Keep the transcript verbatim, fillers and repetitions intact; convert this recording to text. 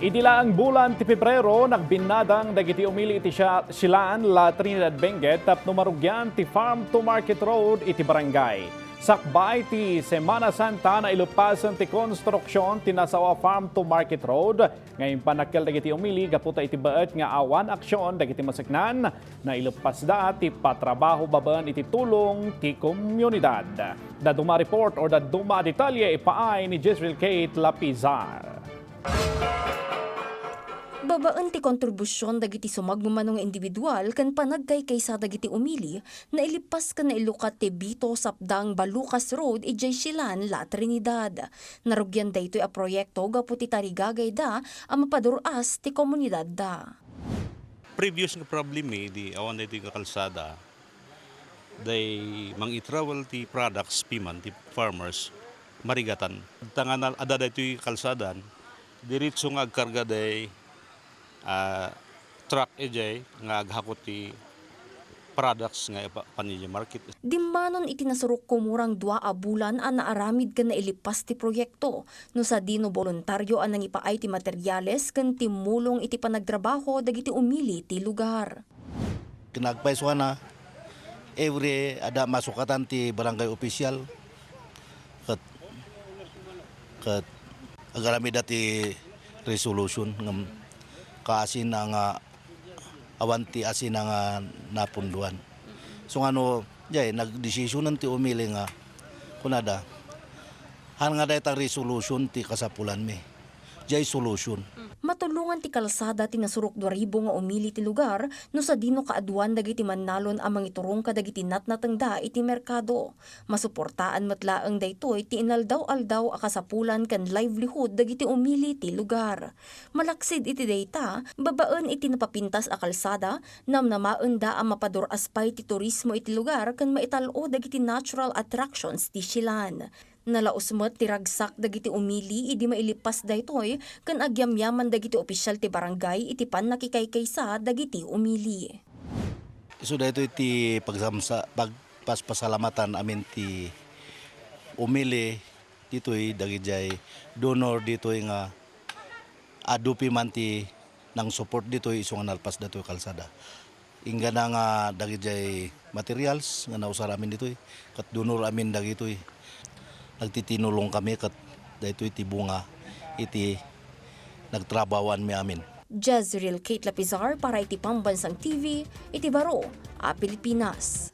Idi laeng bulan ti Pebrero, nagbinnadang dagiti umili iti Sha-, Shilan, La Trinidad, Benguet tapno marugian ti Farm to Market Road iti barangay. Sakbay ti Semana Santa, nailepasen ti konstruksion ti nasaoa Farm to Market Road nga impanakkel dagiti umili gapu ta iti baet nga awan aksion dagiti maseknan, naileppasda ti patrabaho babaen iti tulong ti komunidad. Dadduma a report or dadduma a detalye ipaay ni Jezreel Kate Lapizar. Babaen ti kontribusion dagiti sumagmamano nga individual ken panagkaykaysa dagiti umili, nailippas ken nailukat ti Bito Sapdang Balukas Road idiay Shilan, La Trinidad. Narugian daytoy a proyekto gapu ti tarigagayda a mapadur-as ti komunidadda. Previous nga problemi, di awan daytoy nga kalsada, day mang-i-travel ti products piman ti farmers, marigatan. Tangana adda daytoy kalsadan, diretso nga agkarga day, ah, truck idiay nga aghakot ti products nga ipa-, pan idiay market. Dimmanon iti nasurok kumurang dua a bulan a naaramid ken nailippas ti proyekto, no sadino boluntario a nangipaay ti materiales ken timmulong iti panagtrabaho dagiti umili ti lugar. Kinagpaysuana, every adda masukatan ti barangay official, ket, ket agaramidda ti resolution ngem kaasina nga awan ti asina nga napunduan. So, ngano, jay, nagdesisionan ti umili nga kunada, "Han nga dayta resolution ti kasapulanmi. Jay solution." Matulongan ti kalsada ti nasurok dua ribu nga umili ti lugar no sadino kaaduan dagiti mannalon a mangiturong kadagiti natnatengda iti merkado. Masuportaan met laeng daytoy ti inaldaw-aldaw a kasapulan ken livelihood dagiti umili ti lugar. Malaksid iti dayta, babaen iti napapintas a kalsada, namnamaenda a mapadur-as pay ti turismo iti lugar ken maital-o dagiti natural attractions ti Shilan. Nalaus met ti ragsak dagiti umili idi mailippas daytoy ken agyamyaman dagiti opisyal ti barangay iti pannakikaykaysa dagiti umili. Isu daytoy ti pagsamsa-, pagpaspasalamatan amin ti umili ditoy, dagidiay donor ditoy nga adu piman ti nang-support ditoy isu nga nalpas datoy kalsada. Inggana nga dagidiay materials nga nausar amin ditoy, ket donor amin dagitoy. Nagtitinulong kami ket daytoy ti bunga iti nagtrabahoanmi amin. Jezreel Kate Lapizar para iti Pambansang T V, iti baro a Pilipinas.